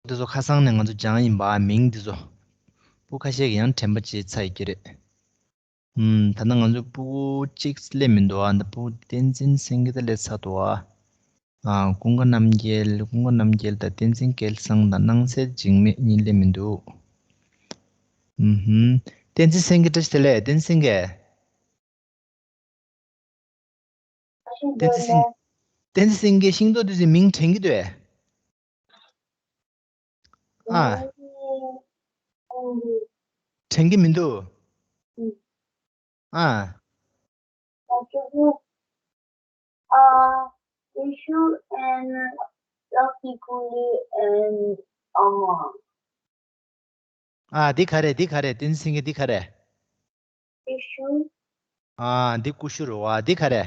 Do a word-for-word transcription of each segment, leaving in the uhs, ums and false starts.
འདི་ཚོ་ཁ་སང་ནས་ང་ཚོ་སྦྱངས་ཡིན་པ། མིང་འདི་ཚོ་སྤུ་གུ་ཁ་ཤས་ཀྱིས་ཡང་དྲན་པ་བརྗེད་ཚར་ཡོད་ཀྱི་རེད། ཨུམ། ད་ལྟ་ང་ཚོ་སྤུ་གུ་གཅིག་སླེབས་མི་འདུག་ཨ། ད་སྤུ་གུ་བསྟན་འཛིན་སེང་གེ་ད་སླེབས་ཚར་འདུག་ཨ། ཨ། ཀུན་དགའ་རྣམ་རྒྱལ། ཀུན་དགའ་རྣམ་རྒྱལ་དང་བསྟན་འཛིན་སྐལ་བཟང་དང་སྣང་གསལ་འཇིགས་མེད་གཉིས་སླེབས་མི་འདུག་ཨུམ་ཧུམ། བསྟན་འཛིན་སེང་གེ་བཀྲ་ཤིས་བདེ་ལེགས། བསྟན་འཛིན་སེང་གེ། བསྟན་འཛིན་སེང་། བསྟན་འཛིན་སེང་གེ་ཤིང་ཏོག་དེ་ཚོའི་མིང་དྲན་གྱི་འདུག་ཨ། དྲན་གྱི་མི་འདུག་ཨ། ཨ། ཨ། འདི་ག་རེ། འདི་ག་རེ། བསྟན་འཛིན་སེང་གེ་འདི་ག་རེ། ཨ། འདི་ཀུ་ཤུ་རེད་བ། འདི་ག་རེ།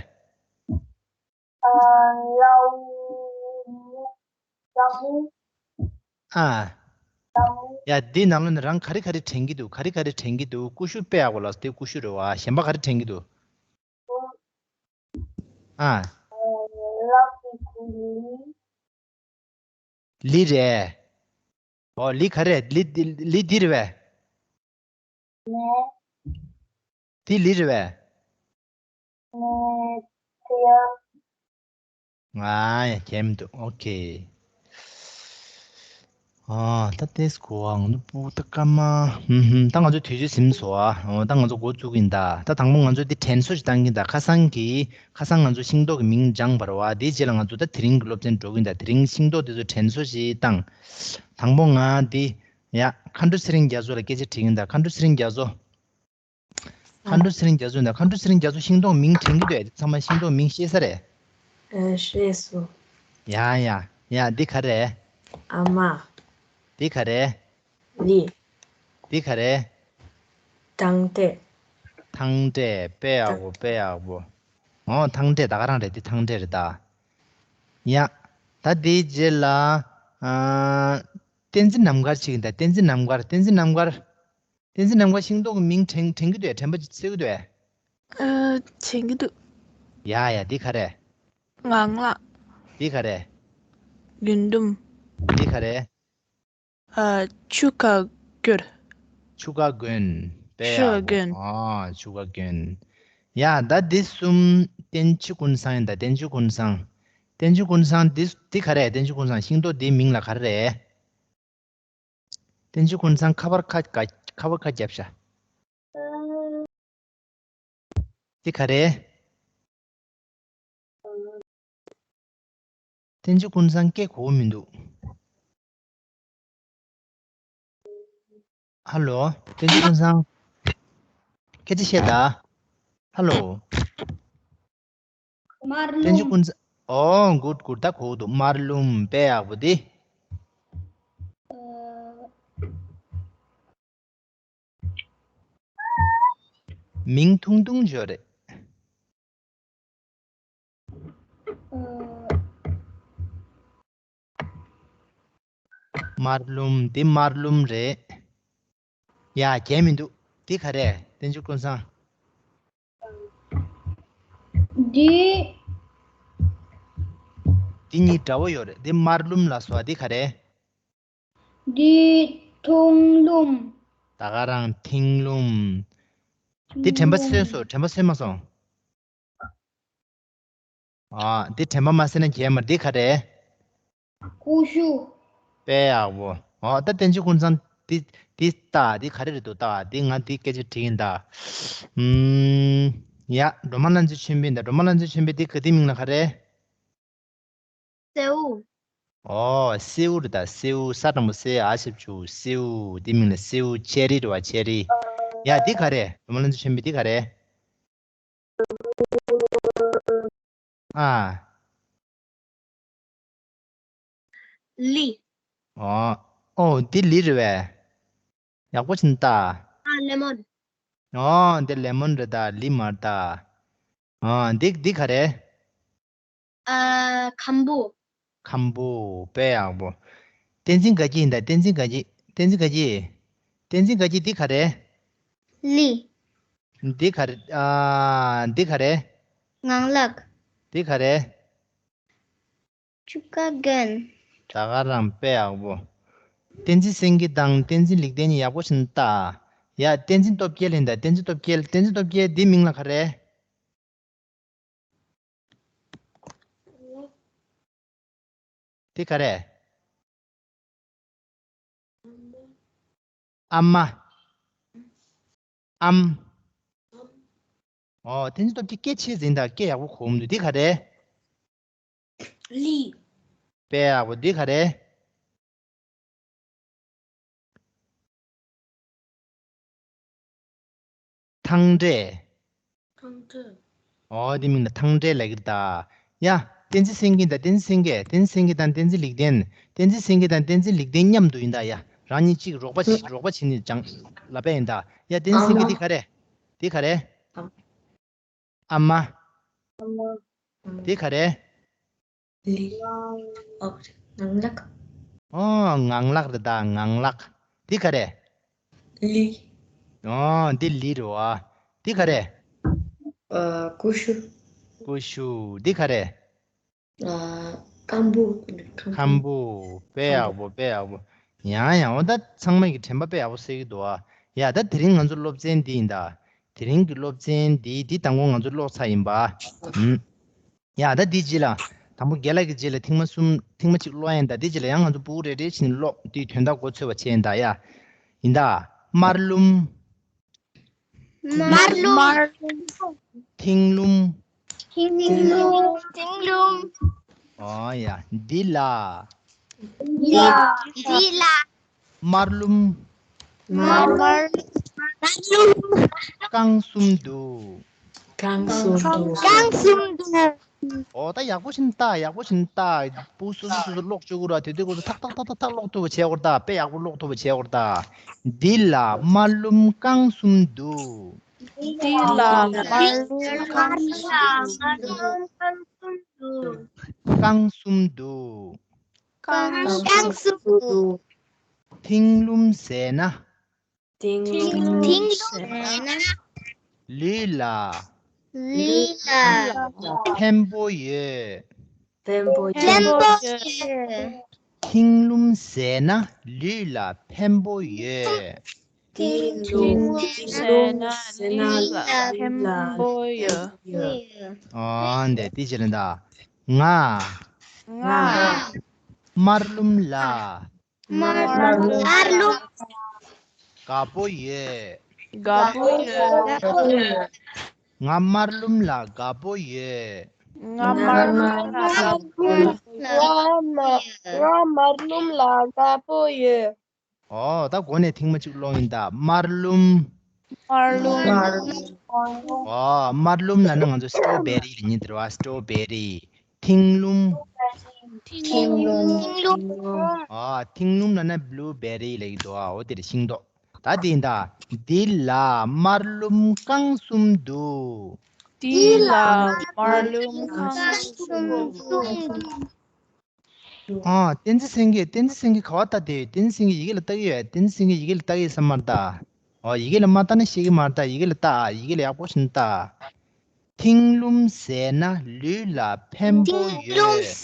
ཨ། ཡ། འདི་ནང་ལོགས་ནས་རང་ག་རེ་ག་རེ་དྲན་གྱི་འདུག་ག་རེ་ག་རེ་དྲན་གྱི་འདུག་ཀུ་ཤུ་དཔེ་ཡག་པོ་ལ། འདི་ཀུ་ཤུ་རེད་བ། གཞན་པ་ག་རེ་དྲན་གྱི་འདུག་ཨ། ལི་རེད། ཨོ། ལི་ག་རེ། ལི་འདི། ལི་འདི་རེད་བས། འདི་ལི་རེད་བས། ང་ཡ་གལ་མི་འདུག་ཨོ་ཁེ། ཨ། ད་ཏེས་གོ་ཨ། ང་ཚོ་སྤུ་གུ་ད་སྐར་མ། ཧུམ་ཧུམ། ད་ང་ཚོ་དུས་ཚོད་ཟིན་སོང་ཨ། ཨོ། ད་ང་ཚོ་འགོ་བཙུགས་ཀྱིན་ད། ད་དང་པོ་ང་ཚོ་འདི་དྲན་གསོ་ཞིག་བཏང་གིན་ད། ཁ་སང་གི། ཁ་སང་ང་ཚོ་ཤིང་ཏོག་གི་མིང་སྦྱངས་པ་རེད་བ། དེའི་རྗེས་ལ་ང་ཚོ་ད་དེ་རིང་གི་སློབ་ཚན་འགྲོ་གིན་ད། དེ་རིང་ཤིང་ཏོག་དེ་ཚོ་དྲན་གསོ་ཞིག་བཏང་། དང་པོ་ང་འདི། ཡ། མཁའ་འགྲོ་ཚེ་རིང་རྒྱ་མཚོ་ལ་སྐད་ཆ་དྲིས་ཡིན་ད། མཁའ་འགྲོ་ཚེ་རིང་རྒྱ་མཚོ། མཁའ་འགྲོ་ཚེ་རིང་རྒྱ་མཚོ་ད། མཁའ་འགྲོ་ཚེ་རིང་རྒྱ་མཚོ་ཤིང་ཏོག་མིང་དྲན་གྱི་འདུག་ཚང་མ་ཤིང་ཏོག་མིང་ཤེས་ས་རེད། ཨ། ཤེས་སོང་། ཡ་ཡ་ཡ། འདི་ག་རེ། ཨ་མ། འདི་ག་རེ། ལི། འདི་ག་རེ། ཐང་ཏྲེ། ཐང་ཏྲེ། དཔེ་ཡག་པོ། དཔེ་ཡག་པོ། ཨོ། ཐང་ཏྲེ་ད་ག་རང་རེད། འདི་ཐང་ཏྲེ་རེད་ད། ཡ། ད་དེའི་རྗེས་ལ། ཨ། བསྟན་འཛིན་རྣམ་དཀར་ཅིག་ཡིན་ད། བསྟན་འཛིན་རྣམ་དཀར། བསྟན་འཛིན་རྣམ་དཀར། བསྟན་འཛིན་རྣམ་དཀར་ཤིང་ཏོག་གི་མིང་དྲན་དྲན་གྱི་འདུག་དྲན་པ་ཅིག་སད་ཀྱི་འདུག་ཨ། དྲན་གྱི་འདུག་ཡ་ཡ། འདི་ག་རེ། ངང་ལག་འདི་ག་རེ། རྒུན་འབྲུམ། འདི་ག་རེ། ཨ། ཆུ་ཁ་གོན། ཆུ་ཁ་གོན། དཔེ་ཡག་པོ། ཆུ་ཁ་གོན། ཨ། ཆུ་ཁ་གོན། ཡ། ད་འདི་གསུམ་བསྟན་བཅོས་ཀུན་བཟང་ཡིན་ད། བསྟན་བཅོས་ཀུན་བཟང་། བསྟན་བཅོས་ཀུན་བཟང་འདི། འདི་ག་རེ། བསྟན་བཅོས་ཀུན་བཟང་ཤིང་ཏོག་འདིའི་མིང་ལ་ག་རེ་རེད། བསྟན་བཅོས་ཀུན་བཟང་། ཁ་པར་ཁ། ཁ་པར་ཁ་རྒྱབ་ཤག་འདི་ག་རེ། བསྟན་བཅོས་ཀུན་བཟང་སྐད་གོ་གི་མི་འདུག་ཧ་ལོ། བསྟན་བཅོས་ཀུན་བཟང་། སྐད་ཆ་བཤད་ད། ཧ་ལོ། དམར་ལྷུམ། བསྟན་བཅོས་ཀུན་བཟང་། ཨོ། གུཌ་གུཌ། ད་གོ་འདུག་དམར་ལྷུམ། དཔེ་ཡག་པོ་འདི། མིང་ཐུང་ཐུང་ཅིག་ཡོད་རེད། དམར་ལྷུམ། འདི་དམར་ལྷུམ་རེད། ཡ། གལ་མི་འདུག་འདི་ག་རེ། བསྟན་བཅོས་ཀུན་བཟང་། འདི། འདི་གཉིས་འདྲ་བོ་ཡོད་རེད། འདི་དམར་ལྷུམ་ལ་སོ། འདི་ག་རེ། འདི་ཐུང་ལྷུམ། ད་ག་རང་ཐིང་ལྷུམ། འདི་དྲན་པ་སོས་སོ། དྲན་པ་སོས་མ་སོང་། ཨ། འདི་དྲན་པ་མ་སོས་ན་གལ་མ། འདི་ག་རེ། ཀུ་ཤུ། དཔེ་ཡག་པོ། ཨོ། ད་བསྟན་བཅོས་ཀུན་བཟང་འདི། འདི་ལྟ། འདི་ག་རེ་རེད་འདུག་ལྟ། འདི་ང་འདི་སྐད་ཆ་དྲིས་ཡིན་ད། ཨུམ། ཡ། སྒྲོལ་མ་ལྷ་མཛེས་ཆོས་འཕེལ་ད། སྒྲོལ་མ་ལྷ་མཛེས་ཆོས་འཕེལ་འདི་ག། འདི་མིང་ལ་ག་རེ། སེའུ། ཨོ། སེའུ་རེད་ད། སེའུ། ས་དྲང་པོ་སེ། འ་ཞབས་ཀྱུ་སེའུ། འདི་མིང་ལ་སེའུ། ཆེ་རི་རེད་བ། ཆེ་རི། ཡ། འདི་ག་རེ། སྒྲོལ་མ་ལྷ་མཛེས་ཆོས་འཕེལ་འདི་ག་རེ། ཨ། ལི། ཨོ། ཨོ། འདི་ལི་རེད་བས། ཡག་པོ་ཕྱིན་ད། ཨ། ལེ་མོན། ཨོ། འདི་ལེ་མོན་རེད་ད། ལི་མ་རེད་ད། ཨོ། འདི། འདི་ག་རེ། ཨ། ཁམ་བུ། ཁམ་བུ། དཔེ་ཡག་པོ། བསྟན་འཛིན་དགའ་སྐྱིད་ཡིན་ད། བསྟན་འཛིན་དགའ་སྐྱིད། བསྟན་འཛིན་དགའ་སྐྱིད། བསྟན་འཛིན་དགའ་སྐྱིད། འདི་ག་རེ། ལི། འདི་ག་རེ། ཨ། འདི་ག་རེ། ངང་ལག། འདི་ག་རེ། ཆུ་ཁ་གོན། ད་ག་རང་དཔེ་ཡག་པོ། བསྟན་འཛིན་སེང་གེ་དང་བསྟན་འཛིན་ལེགས་ལྡན་གཉིས་ཡག་པོ་ཞིག་ལྟ། ཡ། བསྟན་འཛིན་སྟོབས་རྒྱལ་ཡིན་ད། བསྟན་འཛིན་སྟོབས་རྒྱལ། བསྟན་འཛིན་སྟོབས་རྒྱལ་འདི་མིང་ལ་ག་རེ། དེ་ག་རེ། ཨ་མ། ཨམ། ཨོ། བསྟན་འཛིན་སྟོབས་རྒྱལ་སྐད་ཆེ་ཟིན་ད། སྐད་ཡག་པོ་གོ་མི་འདུག་དེ་ག་རེ། ལི། དཔེ་ཡག་པོ། དེ་ག་རེ། ཐང་འབྲས། ཐང་འབྲས། ཨོ། དེ་མིང་ལ་ཐང་འབྲས་ལབ་ཀྱི་རེད་ད། ཡ། བསྟན་འཛིན་སེང་གེ་དང་བསྟན་འཛིན་སེང་གེ། བསྟན་འཛིན་སེང་གེ་དང་བསྟན་འཛིན་ལེགས་ལྡན། བསྟན་འཛིན་སེང་གེ་དང་བསྟན་འཛིན་ལེགས་ལྡན་མཉམ་དུ་ཡིན་ད། ཡ། རང་གཉིས་གཅིག་རོགས་པ་བྱེད། རོགས་པ་བྱེད་ནས་ཅང་ལབ་པ་ཡིན་ད། ཡ། བསྟན་འཛིན་སེང་གེ་འདི་ག་རེ། འདི་ག་རེ། ཨ་མ། ཨ་མ། འདི་ག་རེ། ལི། ཨོ། ངང་ལག་ཨོ། ངང་ལག་རེད་ད། ངང་ལག་འདི་ག་རེ། ལི། ཨོ། འདི་ལི་རེད་བ། འདི་ག་རེ། ཨ། ཀུ་ཤུ། ཀུ་ཤུ། འདི་ག་རེ། ཨ། ཁམ་བུ། ཁམ་བུ། དཔེ་ཡག་པོ། དཔེ་ཡག་པོ། ཡང་ཡང་། འོ་ད་ཚང་མ་གི་དྲན་པ་དཔེ་ཡག་པོ་གསལ་གྱི་འདུག་ཨ། ཡ། ད་དེ་རིང་ང་ཚོ་སློབ་ཚན་འདི་ཡིན་ད། དེ་རིང་གི་སློབ་ཚན་འདི། འདི་དང་པོ་ང་ཚོ་ཀློག་ཚར་ཡིན་པ། ཨུམ། ཡ། ད་འདི་རྗེས་ལ། དང་པོ་རྒན་ལགས་ཀྱི་རྗེས་ལ་ཐེངས་མ་གསུམ། ཐེངས་མ་གཅིག་ཀློག་ཡིན་ད། འདི་རྗེས་ལ་ཡང་ང་ཚོ་ཕྲུ་གུ་རེ་རེ་བཞིན་ཀློག་དུས་དོན་དག་མགོ་ཚོས་པ་བྱས་ཡིན་ད། ཡ། ཡིན་ད། དམར་ལུམ། དམར་ལུམ། མཐིང་ལུམ། མཐིང་ལུམ། མཐིང་ལུམ། ཨོ་ཡ། འདི་ལ། འདི་ལ། དམར་ལུམ། དམར་ལུམ། རྐང་གསུམ་འདུག་རྐང་གསུམ་འདུག་རྐང་གསུམ་འདུག་ཨོ་ད་ཡག་པོ་ཞིག་ལྟ། ཡག་པོ་ཞིག་ལྟ། ཕྲུ་གུ་སོ་སོ་སོ་སོ་ཀློག་བཅུག་གི་ར། དེ་དུས་ཁོ་ཚོ་ཐག་ཐག་ཐག་ཐག་ཐག་ཀློག་ཐུབ་པ་བྱེད་དགོས་རེད་ད། དཔེ་ཡག་པོ་ཀློག་ཐུབ་པ་བྱེད་དགོས་རེད་ད། འདི་ལ་དམར་ལུམ་རྐང་གསུམ་འདུག་འདི་ལ་དམར་ལུམ་རྐང་གསུམ་འདུག་རྐང་གསུམ་འདུག་རྐང་གསུམ་འདུག་མཐིང་ལུམ་ཟས་ན། མཐིང་ལུམ་ཟས་ན། ལུས་ལ། ལུས་ལ། ཕན་པོ་ཡོད། ཕན་པོ་ཡོད། མཐིང་ལུམ་ཟས་ན་ལུས་ལ་ཕན་པོ་ཡོད། མཐིང་ལུམ་ཟས་ན་ལུས་ལ་ཕན་པོ་ཡོད། ཨོ་འདི་དེ་བྱས་ན་ད། ང་། ང་། དམར་ལུམ་ལ། དམར་ལུམ། དམར་ལུམ། དགའ་པོ་ཡོད། དགའ་པོ་ཡོད། ང་དམར་ལུམ་ལ་དགའ་པོ་ཡོད། ང་དམར་ལུམ་ལ་དགའ་པོ་ཡོད། ང་དམར་ལུམ་ལ་དགའ་པོ་ཡོད། ཨོ་ད་འགོ་ནས་ཐེངས་མ་གཅིག་ཀློག་ཡིན་ད། དམར་ལུམ། དམར་ལུམ། ཨོ་དམར་ལུམ་ལབ་ན་ང་ཚོ་སི་ཊོ་བེ་རི་ལབ་ཡིན་ད་ར་བ། སི་ཊོ་བེ་རི། མཐིང་ལུམ། མཐིང་ལུམ། ཨོ་མཐིང་ལུམ་ལབ་ན་བྷུ་ལུ་བེ་རི་ལབ་ཀྱི་འདུག་ཨོ་དེ་རེད། ཤིང་ཏོག་ད་དེ་ཡིན་ད། འདི་ལ་དམར་ལུམ་རྐང་གསུམ་འདུག་འདི་ལ་དམར་ལུམ་རྐང་གསུམ་འདུག་ཨ། བསྟན་འཛིན་སེང་གེ། བསྟན་འཛིན་སེང་གེ་ག་པར་ལྟ་དེ། བསྟན་འཛིན་སེང་གེ་ཡི་གེ་ལ་ལྟ་གི་ཡོད། བསྟན་འཛིན་སེང་གེ་ཡི་གེ་ལ་ལྟ་གི་ཡོད་བསམ་མ་ལྟ། ཨོ་ཡི་གེ་ལ་མ་ལྟ་ན་ཤེས་ཀྱི་མ་རེད་ད། ཡི་གེ་ལ་ལྟ་ཨ། ཡི་གེ་ལ་ཡག་པོ་ཞིག་ལྟ། མཐིང་ལུམ་ཟས་ན་ལུས་ལ་ཕན་པོ་ཡོད།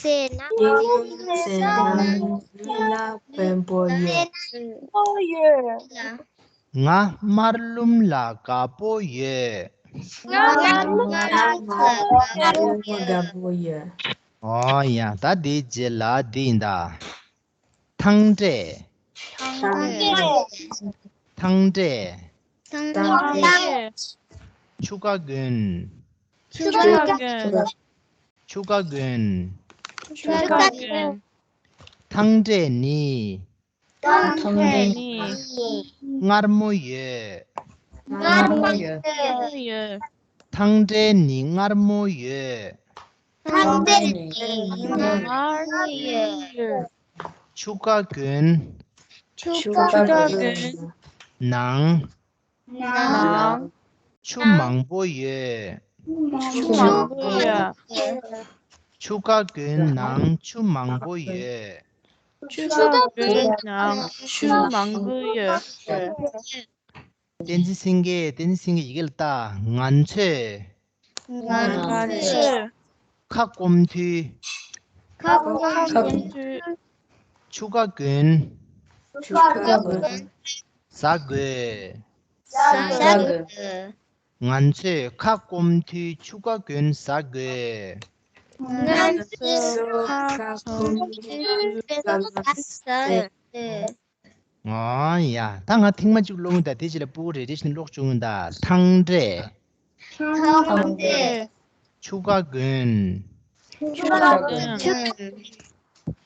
མཐིང་ལུམ་ཟས་ན་ལུས་ལ་ཕན་པོ་ཡོད། ཕན་པོ་ཡོད། ང་དམར་ལུམ་ལ་དགའ་པོ་ཡོད། ང་དམར་ལུམ་ལ་དགའ་པོ་ཡོད། ཨོ་ཡ། ད་དེའི་རྗེས་ལ་འདི་ཡིན་ད། ཐང་འབྲས། ཐང་འབྲས། ཐང་འབྲས། ཐང་འབྲས། ཆུ་ཀ་གོན། ཆུ་ཀ་གོན། ཆུ་ཀ་གོན། ཆུ་ཀ་གོན། ཐང་འབྲས་ནི། ཐང་འབྲས་ནི། མངར་མོ་ཡོད། མངར་མོ་ཡོད། ཐང་འབྲས་ནི་མངར་མོ་ཡོད། ཐང་འབྲས་ནི་མངར་མོ་ཡོད། ཆུ་ཀ་གོན། ཆུ་ཀ་གོན། ནང་། ནང་། ཆུ་མང་པོ་ཡོད། ཆུ་མང་པོ་ཡོད། ཆུ་ཀ་གོན་ནང་ཆུ་མང་པོ་ཡོད། ཆུ་ཀ་གོན་ནང་ཆུ་མང་པོ་ཡོད། བསྟན་འཛིན་སེང་གེ། བསྟན་འཛིན་སེང་གེ་ཡི་གེ་ལ་ལྟ། ང་ཚོས། ང་ཚོས། ཁ་སྐོམ་དུས། ཁ་སྐོམ་དུས། ཆུ་ཀ་གོན། ཆུ་ཁ་གོན། ཟ་དགོས། ཟ་དགོས། ང་ཚོས་ཁ་སྐོམ་དུས་ཆུ་ཁ་གོན་ཟ་དགོས། ང་ཚོས་ཁ་སྐོམ་དུས་ཆུ་ཁ་གོན་ཟ་དགོས། ཨོ་ཡ། ད་ང་ཐེངས་མ་གཅིག་ཀློག་ཡིན་ད། དེ་རྗེས་ལ་སྤུ་གུ་རེ་རེ་བཞིན་ཀློག་བཅུག་ཡིན་ད། ཐང་འབྲས། ཐང་འབྲས། ཆུ་ཁ་གོན། ཆུ་ཁ་གོན།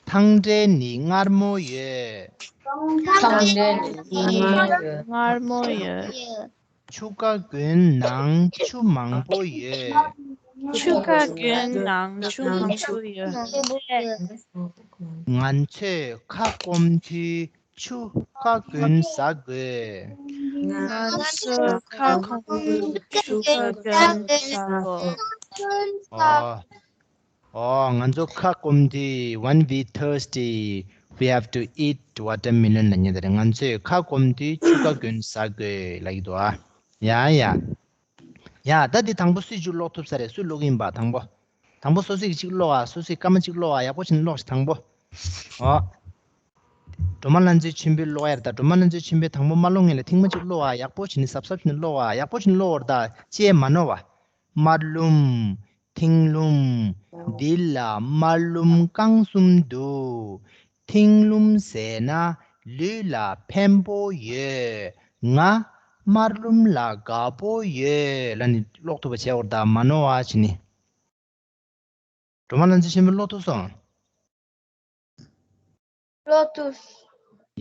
ཐང་འབྲས་ནི་མངར་མོ་ཡོད། ཐང་འབྲས་ནི་མངར་མོ་ཡོད། མངར་མོ་ཡོད། ཆུ་ཁ་གོན་ནང་ཆུ་མང་པོ་ཡོད། ཆུ་ཁ་གོན་ནང་ཆུ་མང་པོ་ཡོད། ང་ཚོས་ཁ་སྐོམ་དུས་ཆུ་ཁ་གོན་ཟ་དགོས། ང་ཚོས་ཁ་སྐོམ་དུས་ཆུ་ཁ་གོན་ཟ་དགོས། ཨོ། ཨོ། ང་ཚོ་ཁ་སྐོམ་དུས། When we thirsty, we have to eat watermelon ལབ་མཁན་དེ་རེད། ང་ཚོས་ཁ་སྐོམ་དུས་ཆུ་ཁ་གོན་ཟ་དགོས་ལབ་ཀྱི་འདུག་ཨ། ཡ་ཡ། ཡ། ད་འདི་དང་པོ་སུས་ཅིག་ཀློག་ཐུབ་ས་རེད། སུ་ཀློག་གི་ཡིན་པ། དང་པོ། དང་པོ་སོ་སོས་ཅིག་ཀློག་ཨ། སོ་སོས་སྐར་མ་གཅིག་ཀློག་ཨ། ཡག་པོ་བྱས་ནས་ཀློག་ཤིག་དང་པོ། ཨོ། སྒྲོལ་མ་ལྷ་མཛེས་ཆོས་འཕེལ་ཀློག་ཡ་རེད་ད། སྒྲོལ་མ་ལྷ་མཛེས་ཆོས་འཕེལ་དང་པོ་མ་ཀློག་སྔོན་ལ་ཐེངས་མ་གཅིག་ཀློག་ཨ། ཡག་པོ་བྱས་ནས་གཟབ་གཟབ་བྱས་ནས་ཀློག་ཨ། ཡག་པོ་བྱས་ནས་ཀློག་འོར་ད། ཅེས་མ་ནོར་བ། མར་ལུམ། མཐིང་ལུམ། འདི་ལ་མར་ལུམ་རྐང་གསུམ་འདུག་མཐིང་ལུམ་ཟས་ན་ལུས་ལ་ཕན་པོ་ཡོད། ང་མར་ལུམ་ལ་དགའ་པོ་ཡོད་ལབ་ནས་ཀློག་ཐུབ་པ་བྱས་འོར་ད། མ་ནོར་བ་བྱས་ནས། སྒྲོལ་མ་ལྷ་མཛེས་ཆོས་འཕེལ་ཀློག་ཐུབ་སོང་། ཀློག་ཐུབ།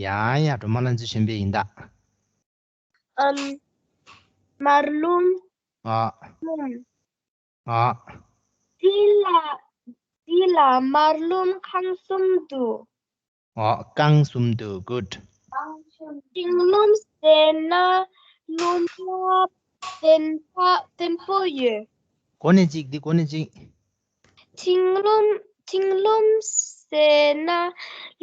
ཡ་ཡ། སྒྲོལ་མ་ལྷ་མཛེས་ཆོས་འཕེལ་ཡིན་ད། ཨམ། མར་ལུམ། ཨ། ལུམ། ཨ། འདི་ལ། འདི་ལ་མར་ལུམ་རྐང་གསུམ་འདུག་ཨ། རྐང་གསུམ་འདུག Good. མཐིང་ལུམ་ཟས་ན་ལུམ་ལ་ཕན་པ། ཕན་པོ་ཡོད། གོ་ནས་གཅིག་འདི་གོ་ནས་གཅིག་མཐིང་ལུམ། མཐིང་ལུམ་ཟས་ན་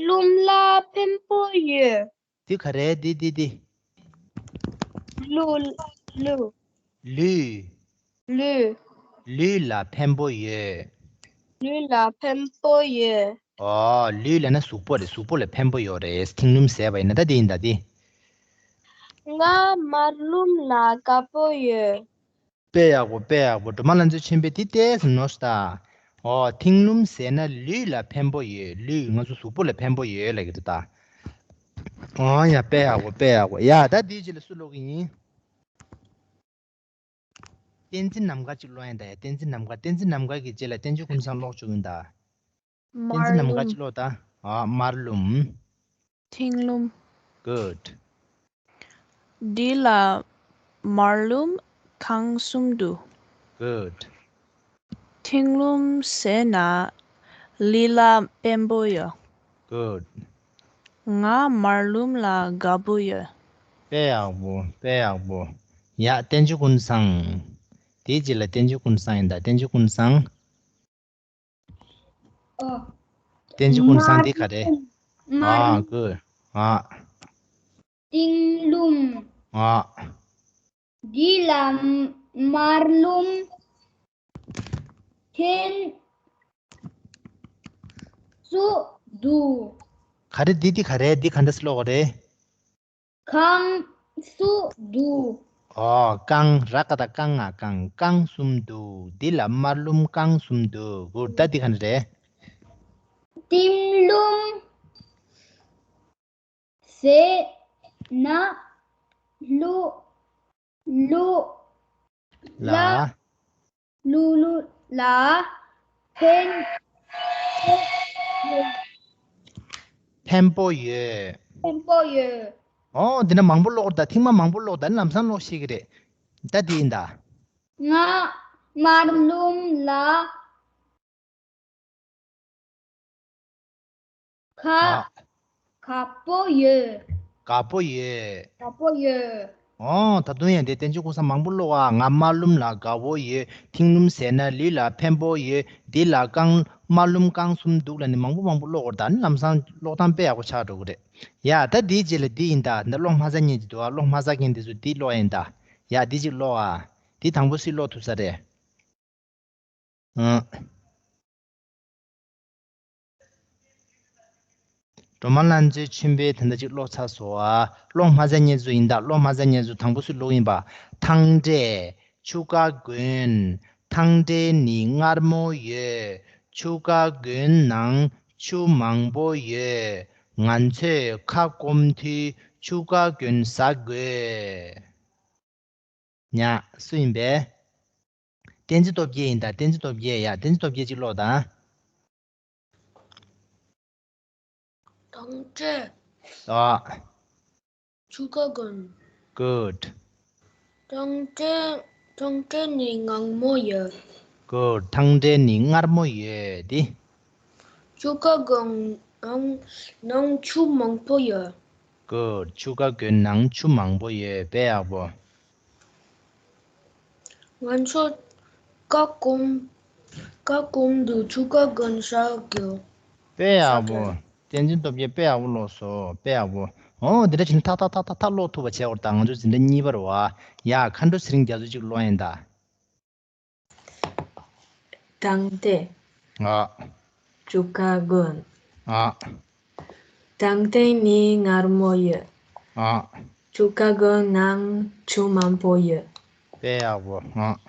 ལུམ་ལ་ཕན་པོ་ཡོད། འདི་ག་རེ་འདི་འདི་འདི། ལུ། ལུ། ལུས། ལུས། ལུས་ལ་ཕན་པོ་ཡོད། ལུས་ལ་ཕན་པོ་ཡོད། ཨོ། ལུས་ལབ་ན་གཟུགས་པོ་རེད། གཟུགས་པོ་ལ་ཕན་པོ་ཡོད་རེད། མཐིང་ལུམ་ཟས་པ་ཡིན་ན་ད་འདི་ཡིན་ད་འདི། ང་མར་ལུམ་ལ་དགའ་པོ་ཡོད། དཔེ་ཡག་པོ། དཔེ་ཡག་པོ། སྒྲོལ་མ་ལྷ་མཛེས་ཆོས་འཕེལ་འདི་ཏོག་ཙམ་ནོར་སོང་ད། ཨོ། མཐིང་ལུམ་ཟས་ན་ལུས་ལ་ཕན་པོ་ཡོད། ལུས། ང་ཚོ་གཟུགས་པོ་ལ་ཕན་པོ་ཡོད་ལབ་ཀྱི་འདུག་ད། ཨོ་ཡ། དཔེ་ཡག་པོ། དཔེ་ཡག་པོ། ཡ། ད་འདིའི་རྗེས་ལ་སུ་ཀློག་གི་ཡིན། བསྟན་འཛིན་ནམ་མཁའ་གཅིག་ཀློག་ཡིན་ད། ཡ། བསྟན་འཛིན་ནམ་མཁའ། བསྟན་འཛིན་ནམ་མཁའ་གི་རྗེས་ལ་བསྟན་ཆོས་ཀུན་བཟང་ཀློག་བཅུག་ཡིན་ད། བསྟན་འཛིན་ནམ་མཁའ་གཅིག་ཀློག་ད། ཨ། མར་ལུམ། མཐིང་ལུམ། Good. འདི་ལ་མར་ལུམ་རྐང་གསུམ་འདུག Good. མཐིང་ལུམ་ཟས་ན་ལུས་ལ་ཕན་པོ་ཡོད། Good. ང་མར་ལུམ་ལ་དགའ་པོ་ཡོད། དཔེ་ཡག་པོ། དཔེ་ཡག་པོ། ཡ། བསྟན་ཆོས་ཀུན་བཟང་། དེའི་རྗེས་ལ་བསྟན་ཆོས་ཀུན་བཟང་ཡིན་ད། བསྟན་ཆོས་ཀུན་བཟང་། ཨོ། བསྟན་ཆོས་ཀུན་བཟང་འདི་ག་རེ། མར་ལུམ། ཨ། Good. ཨ། མཐིང་ལུམ། ཨ། འདི་ལ་མར་ལུམ་ཕན་ཚུན་འདུག་ག་རེ་འདི། འདི་ག་རེ། འདི་ག་འདྲ་སེ་ཀློག་གི་རེད། རྐང་གསུམ་འདུག་ཨོ། རྐང་། ར་ག་བཏགས་རྐང་། ང་། རྐང་། རྐང་གསུམ་འདུག་འདི་ལ་མར་ལུམ་རྐང་གསུམ་འདུག Good. ད་འདི་ག་འདྲ་རེད། མཐིང་ལུམ་ཟས་ན་ལུ། ལུ། ལ། ལ། ལུ། ལུ་ལ་ཕན། ཕན་པོ་ཡོད། ཕན་པོ་ཡོད། ཨོ། འདི་ན་མང་པོ་ཀློག་ད། ཐེངས་མ་མང་པོ་ཀློག་ད། ལམ་སང་ཀློག་ཤེས་ཀྱི་རེད། ད་འདི་ཡིན་ད། ང་མར་ལུམ་ལ་དགའ། ཨ། དགའ་པོ་ཡོད། དགའ་པོ་ཡོད། དགའ་པོ་ཡོད། ཨོ། ད་དུང་ཡང་དེ་བསྟན་ཆོས་ཀུན་བཟང་མང་པོ་ཀློག་ཨ། ང་མར་ལུམ་ལ་དགའ་པོ་ཡོད། མཐིང་ལུམ་ཟས་ན་ལུས་ལ་ཕན་པོ་ཡོད། འདི་ལ་རྐང་། མར་ལུམ་རྐང་གསུམ་འདུག་ལབ་ནས་མང་པོ་མང་པོ་ཀློག་དགོས་རེད། ད་ནི་ལམ་སང་ཀློག་སྟངས་དཔེ་ཡག་པོ་ཆགས་འགྲོ་གི་རེད། ཡ། ད་འདིའི་རྗེས་ལ་འདི་ཡིན་ད། འདི་ཀློག་མ་ཚར་མཁན་ཅིག་འདུག་ཨ། ཀློག་མ་ཚར་མཁན་དེ་ཚོ་འདི་ཀློག་ཡ་ཡིན་ད། ཡ། འདི་ཅིག་ཀློག་ཨ། འདི་དང་པོ་སུས་ཀློག་ཐུབ་ས་རེད། ཨ། ལོ་མ་ལ་མཛོད་ཆེན་པོའི་དེ་འདྲ་ཅིག་ཀློག་ཚར་སོང་ཨ། ཀློག་མ་ཚར་མཁན་ཚོ་ཡིན་ད། ཀློག་མ་ཚར་མཁན་ཚོ་དང་པོ་སུས་ཀློག་ཡིན་པ། ཐང་འབྲས་ཆུ་ཁ་གོན། ཐང་འབྲས་ནི་མངར་མོ་ཡོད། ཆུ་ཁ་གོན་ནང་ཆུ་མང་པོ་ཡོད། ང་ཚོས་ཁ་སྐོམ་དུས་ཆུ་ཁ་གོན་ཟ་དགོས། ཉ། སུ་ཡིན་པས། བསྟན་འཛིན་སྟོབས་རྒྱལ་ཡིན་ད། བསྟན་འཛིན་སྟོབས་རྒྱལ་ཡ། བསྟན་འཛིན་སྟོབས་རྒྱལ་གཅིག་ཀློག་དང་། ཐང་འབྲས། ཨ། ཆུ་ཁ་གོན། Good. ཐང་འབྲས། ཐང་འབྲས་ནི་མངར་མོ་ཡོད། Good. ཐང་འབྲས་ནི་མངར་མོ་ཡོད་དེ། ཆུ་ཁ་གོན་ནང་ནང་ཆུ་མང་པོ་ཡོད། Good. ཆུ་ཁ་གོན་ནང་ཆུ་མང་པོ་ཡོད། དཔེ་ཡག་པོ། ང་ཚོ་ཁ་སྐོམ། ཁ་སྐོམ་དུས་ཆུ་ཁ་གོན་ཟ་དགོས། དཔེ་ཡག་པོ། བསྟན་འཛིན་སྟོབས་རྒྱལ་དཔེ་ཡག་པོ་ཀློག་སོང་། དཔེ་ཡག་པོ། འོ་འདི་འདྲ་བྱས་ན་ཐག་ཐག་ཐག་ཐག་ཐག་ཀློག་ཐུབ་པ་བྱེད་དགོས་རེད་ད། ང་ཚོ་འཛིན་གྲྭ་གཉིས་པ་རེད་བ། ཡ། མཁའ་འགྲོ་ཚེ་རིང་རྒྱ་མཚོ་གཅིག་ཀློག་ཡིན་ད། ཐང་འབྲས། ཨ། ཆུ་ཁ་གོན། ཨ། ཐང་འབྲས་ནི་མངར་མོ་ཡོད། ཨ། ཆུ་ཁ་གོན་ནང་ཆུ་མང་པོ་ཡོད། དཔེ་ཡག་པོ། ཨ།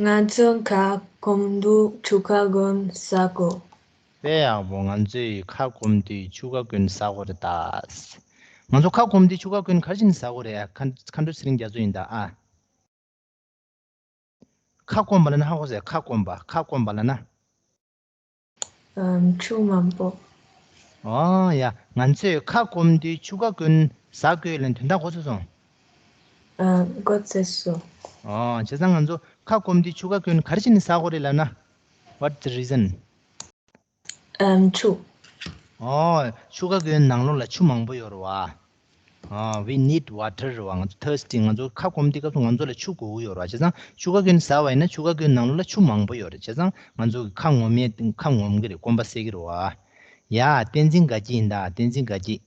ང་ཚོ་ཁ་སྐོམ་དུས་ཆུ་ཁ་གོན་ཟ་དགོས། དཔེ་ཡག་པོ། ང་ཚོས་ཁ་སྐོམ་དུས་ཆུ་ཁ་གོན་ཟ་དགོས་རེད་ད། ང་ཚོ་ཁ་སྐོམ་དུས་ཆུ་ཁ་གོན་ག་རེ་བྱས་ནས་ཟ་དགོས་རེད། མཁའ་མཁའ་འགྲོ་ཚེ་རིང་རྒྱ་མཚོ་ཡིན་ད། ཨ། ཁ་སྐོམ་པ་ལབ་ན་ཧ་གོ་སོང་། ཁ་སྐོམ་པ། ཁ་སྐོམ་པ་ལབ་ན། ཨམ། ཆུ་མང་པོ། ཨོ་ཡ། ང་ཚོས་ཁ་སྐོམ་དུས་ཆུ་ཁ་གོན་ཟ་དགོས་ལབ་ན་དོན་དག་གོ་ཚོད་སོང་། ཨ། གོ་ཚོད་སོང་། ཨོ། བྱས་ཙང་ང་ཚོ་ཁ་སྐོམ་དུས་ཆུ་ཁ་གོན་ག་རེ་བྱས་ནས་ཟ་དགོས་རེད་ལབ་ན། What's the reason? ཨམ། ཆུ། ཨོ། ཆུ་ཁ་གོན་ནང་ལོགས་ལ་ཆུ་མང་པོ་ཡོད་རེད་བ། ཨ། We need water རེད་བ། ང་ཚོ་thirsty། ང་ཚོ་ཁ་སྐོམ་དུས་སྐབས་སུ་ང་ཚོ་ལ་ཆུ་དགོས་ཀྱི་ཡོད་རེད་བ། བྱས་ཙང་ཆུ་ཁ་གོན་ཟ་བ་ཡིན་ན་ཆུ་ཁ་གོན་ནང་ལོགས་ལ་ཆུ་མང་པོ་ཡོད་རེད། བྱས་ཙང་ང་ཚོ་གི་ཁ་ངོམ་ཡས་ཁ་ངོམ་གི་རེད། སྐོམ་པ་སེལ་གི་རེད་བ། ཡ། བསྟན་འཛིན་དགའ་སྐྱིད་ཡིན་ད། བསྟན་འཛིན་དགའ་སྐྱིད།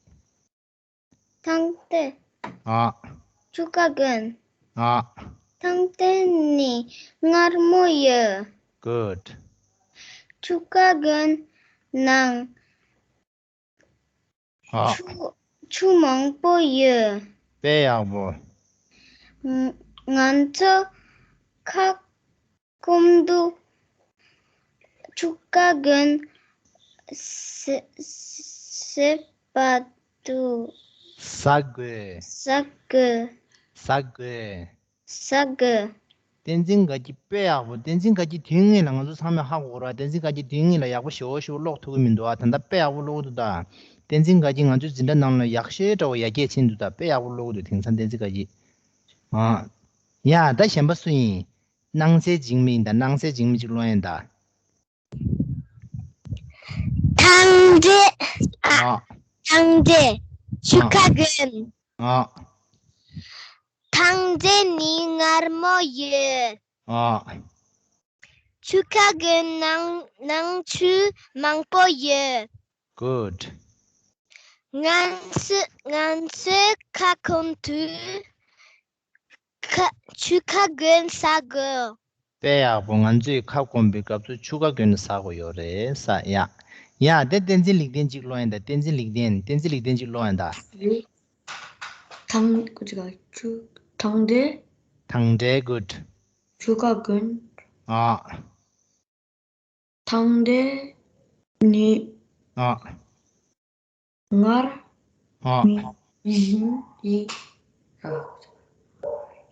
ཐང་འབྲས། ཨ། ཆུ་ཁ་གོན། ཨ། ཐང་འབྲས་ནི་མངར་མོ་ཡོད། Good. ཆུ་ཁ་གོན་ནང་ཨ། ཆུ་ཆུ་མང་པོ་ཡོད། དཔེ་ཡག་པོ། ང་ང་ཚོ་ཁ་སྐོམ་དུས་ཆུ་ཁ་གོན་ཟ་ཟ་བ་དུས་ཟ་དགོས། ཟ་དགོས། ཟ་དགོས། ཟ་དགོས། བསྟན་འཛིན་དགའ་སྐྱིད་དཔེ་ཡག་པོ། བསྟན་འཛིན་དགའ་སྐྱིད་དུས་ངེས་ལ་ང་ཚོ་ཚང་མས་ཧ་གོ་ར། བསྟན་འཛིན་དགའ་སྐྱིད་དུས་ངེས་ལ་ཡག་པོ་ཞེ་པོ་ཞེ་པོ་ཀློག་ཐུབ་ཀྱི་མི་འདུག་ཨ། ད་ལྟ་དཔེ་ཡག་པོ་ཀློག་འདུག་ད། བསྟན་འཛིན་དགའ་སྐྱིད་ང་ཚོའི་འཛིན་གྲྭ་ནང་ལ་ཡག་ཤོས་འདྲ་བོ་ཡར་རྒྱས་ཕྱིན་འདུག་ད། དཔེ་ཡག་པོ་ཀློག་འདུག་དེང་སང་བསྟན་འཛིན་དགའ་སྐྱིད། ཨ། ཡ། ད་གཞན་པ་སུ་ཡིན། སྣང་གསལ་འཇིགས་མེད་ཡིན་ད། སྣང་གསལ་འཇིགས་མེད་ཅིག་ཀློག་ཡིན་ད། ཐང་འབྲས། ཨ། ཨ། ཐང་འབྲས། ཆུ་ཁ་གོན། ཨ། ཐང་འབྲས་ནི་མངར་མོ་ཡོད། ཨ། ཆུ་ཁ་གོན་ནང་ནང་ཆུ་མང་པོ་ཡོད། Good. ང་ཚོ་ང་ཚོས་ཁ་སྐོམ་དུས་ཁ་ཆུ་ཁ་གོན་ཟ་དགོས། དཔེ་ཡག་པོ། ང་ཚོས་ཁ་སྐོམ་པའི་སྐབས་སུ་ཆུ་ཁ་གོན་ཟ་དགོས་ཡོད་རེད་ས་ཡ། ཡ། དེ་བསྟན་འཛིན་ལེགས་ལྡན་གཅིག་ཀློག་ཡིན་ད། བསྟན་འཛིན་ལེགས་ལྡན། བསྟན་འཛིན་ལེགས་ལྡན་གཅིག་ཀློག་ཡིན་ད། ཐང་ཀུ་ཅི་ག་ཆུ་ཐང་འབྲས། ཐང་འབྲས། Good. ཆུ་ཁ་གོན། ཨ། ཐང་འབྲས་ནི། ཨ། མངར། ཨ། མི་ཡིན་ཡིན།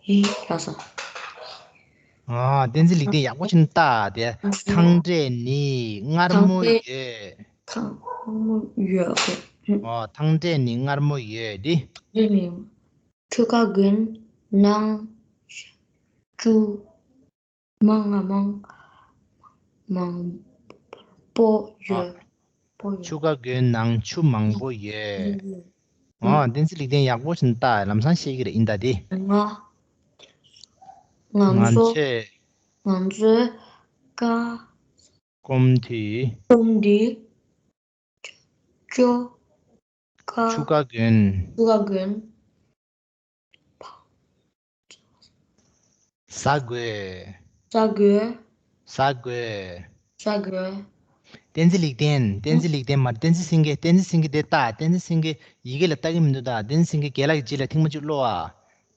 ཡིན་ལ་ས། ཨ། བསྟན་འཛིན་ལེགས་ལྡན་ཡག་པོ་ཞིག་ལྟ་དེ། ཐང་འབྲས་ནི་མངར་མོ་ཐང་འབྲས་ཡོད། ཐང་མོ་ཡོད། ཨ། ཐང་འབྲས་ནི་མངར་མོ་ཡོད་དེ། འདི་ནི་ཆུ་ཁ་གོན་ནང་ཆུ། མང་ང་མང་། མང་པོ་ཡོད། ཨ། པོ་ཡོད། ཆུ་ཁ་གོན་ནང་ཆུ་མང་པོ་ཡོད། ཡོད། ཨ། བསྟན་འཛིན་ལེགས་ལྡན་ཡག་པོ་ཞིག་ལྟ། ལམ་སང་ཤེས་ཀྱི་རེད་ཡིན་ད་དེ། ང་། ང་ང་ཚོ་ཚོས་ང་ཚོས་ཀ་སྐོམ་དུས། སྐོམ་དུས། ཆུ་ཁ། ཆུ་ཁ་གོན། ཆུ་ཁ་གོན། ཟ་དགོས། ཟ་དགོས། ཟ་དགོས། ཟ་དགོས། བསྟན་འཛིན་ལེགས་ལྡན། བསྟན་འཛིན་ལེགས་ལྡན་མ་རེད། བསྟན་འཛིན་སེང་གེ། བསྟན་འཛིན་སེང་གེ་དེ་ལྟ། བསྟན་འཛིན་སེང་གེ་ཡི་གེ་ལ་ལྟ་གི་མི་འདུག་ད་བསྟན་འཛིན་སེང་གེ་རྒན་ལགས་ཀྱི་རྗེས་ལ་ཐེངས་མ་གཅིག་ཀློག་ཨ།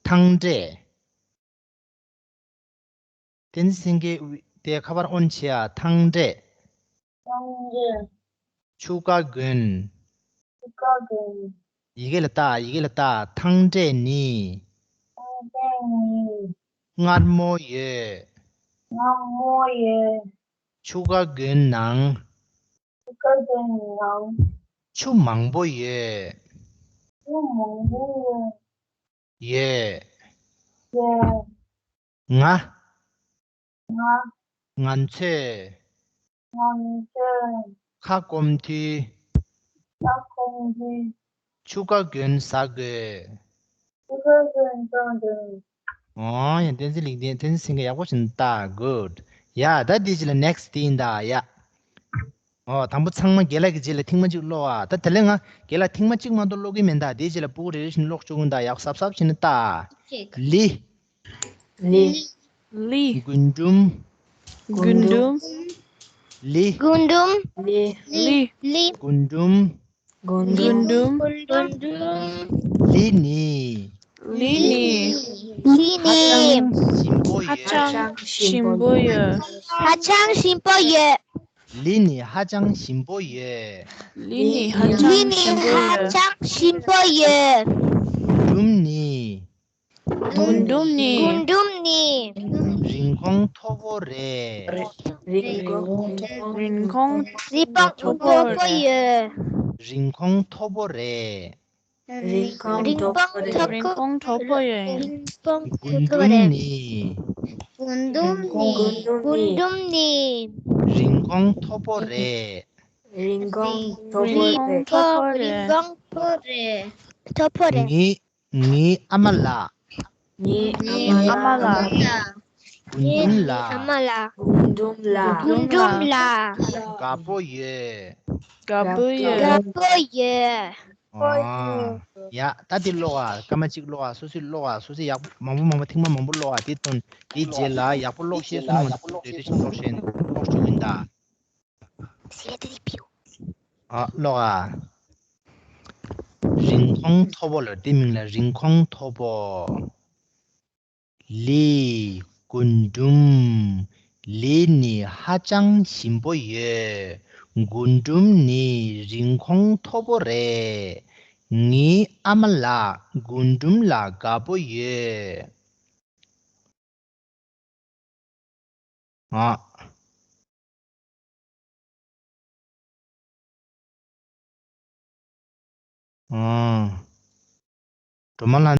ཐང་འབྲས། བསྟན་འཛིན་སེང་གེ་དེ་ཁ་པར་ཨོན་བྱེད་ཨ། ཐང་འབྲས། ཐང་འབྲས། ཆུ་རྐ་གྱོན། ཆུ་རྐ་གྱོན། ཡི་གེ་ལ་ལྟ། ཡི་གེ་ལ་ལྟ། ཐང་འབྲས་ནི། ཐང་འབྲས་ནི། མངར་མོ་ཡོད། མངར་མོ་ཡོད། ཆུ་རྐ་གྱོན་ནང་། ཆུ་རྐ་གྱོན་ནང་། ཆུ་མང་པོ་ཡོད། ཆུ་མང་པོ་ཡོད། ཡོད། ཡོད། ང་། ང་། ང་ཚོས། ང་ཚོས། ཁ་སྐོམ་དུས། ཁ་སྐོམ་དུས། ཆུ་རྐ་གྱོན་ཟ་དགོས། ཆུ་རྐ་གྱོན་ཟ་དགོས། ཨོ་ཡ། བསྟན་འཛིན་ལེགས་ལྡན། བསྟན་འཛིན་སེང་གེ་ཡག་པོ་ཞིག་ལྟ། Good. ཡ། ད་དེའི་རྗེས་ལ་next དེ་ཡིན་ད་ཡ། ཨོ། དང་པོ་ཚང་མ་རྒན་ལགས་ཀྱི་རྗེས་ལ་ཐེངས་མ་གཅིག་ཀློག་ཨ། ད་དེ་ལས་ང་རྒན་ལགས་ཐེངས་མ་གཅིག་མ་གཏོགས་ཀློག་གི་མིན་ད། དེའི་རྗེས་ལ་སྤུ་གུ་རེ་རེ་བཞིན་ཀློག་བཅུག་གི་ཡིན་ད། ཡག་གཟབ་གཟབ་བྱས་ནས་ལྟ། ལི། ལི། ལི། རྒུན་འབྲུམ། རྒུན་འབྲུམ། ལི། རྒུན་འབྲུམ། ལི། ལི། ལི། རྒུན་འབྲུམ། རྒུན་འབྲུམ། རྒུན་འབྲུམ། ལི་ནི། ལི་ནི། ལི་ནི། ཧ་ཅང་ཞིམ་པོ་ཡོད། ཧ་ཅང་ཞིམ་པོ་ཡོད། ཧ་ཅང་ཞིམ་པོ་ཡོད། ལི་ནི་ཧ་ཅང་ཞིམ་པོ་ཡོད། ལི་ནི་ཧ་ལི་ཅང་ནི་ཞིམ་པོ་ཧ་ཡོད། ཅང་ཞིམ་པོ་ཡོད། རྒུན་འབྲུམ་ནི། རྒུན་འབྲུམ་ནི། རྒུན་འབྲུམ་ནི། རིན་གོང་མཐོ་པོ་རེད། རིན་གོང་མཐོ་པོ། རིན་གོང་རིན་གོང་མཐོ་པོ་མཐོ་པོ་རེད། ཡོད། རིན་གོང་མཐོ་པོ་རེད། རིན་གོང་རིན་མཐོ་པོ་གོང་རེད། མཐོ་རིན་གོང་མཐོ་པོ་ཡོད། རིན་གོང་མཐོ་པོ་རྒུན་འབྲུམ་རེད། ནི། རྒུན་འབྲུམ་ནི། རྒུན་འབྲུམ་ནི། རིན་གོང་མཐོ་པོ་རེད། རིན་གོང་མཐོ་པོ་རིན་རེད། གོང་མཐོ་པོ་རེད། རིན་གོང་མཐོ་པོ་རེད། མཐོ་པོ་རེད། ངའི་ངའི་ཨ་མ་ལགས། ངའི་ངའི་ཨ་མ་ལགས། ཨ་མ་ལགས། རྒུན་འབྲུམ་ལགས། ངའི་ཨ་མ་ལགས། རྒུན་འབྲུམ་ལགས། རྒུན་འབྲུམ་ལགས། དགའ་པོ་ཡོད། དགའ་པོ་ཡོད། དགའ་པོ་ཡོད། ཨ། ཡ། ད་འདི་ཀློག་ཨ། སྐར་མ་གཅིག་ཀློག་ཨ། སོ་སོས་ཀློག་ཨ། སོ་སོས་ཡག་མང་པོ་མང་པོ་ཐེངས་མ་མང་པོ་ཀློག་ཨ། དེ་དོན་དེའི་རྗེས་ལ་ཡག་པོ་ཀློག་ཤེས་སོང་ན་ང་ཚོ་དེ་དུས་ཀློག་ཤེས་ཀློག་བཅུག་ཡིན་ད། ཨ། ཀློག་ཨ། རིན་གོང་མཐོ་པོ་ལ། དེ་མིང་ལ་རིན་གོང་མཐོ་པོ། ལི། རྒུན་འབྲུམ། ལི་ནི་ཧ་ཅང་ཞིམ་པོ་ཡོད། རྒུན་འབྲུམ་ནི་རིན་གོང་མཐོ་པོ་རེད། ངའི་ཨ་མ་ལགས་རྒུན་འབྲུམ་ལ་དགའ་པོ་ཡོད། ཨ། ཨ། སྒྲོལ་མ་ལགས།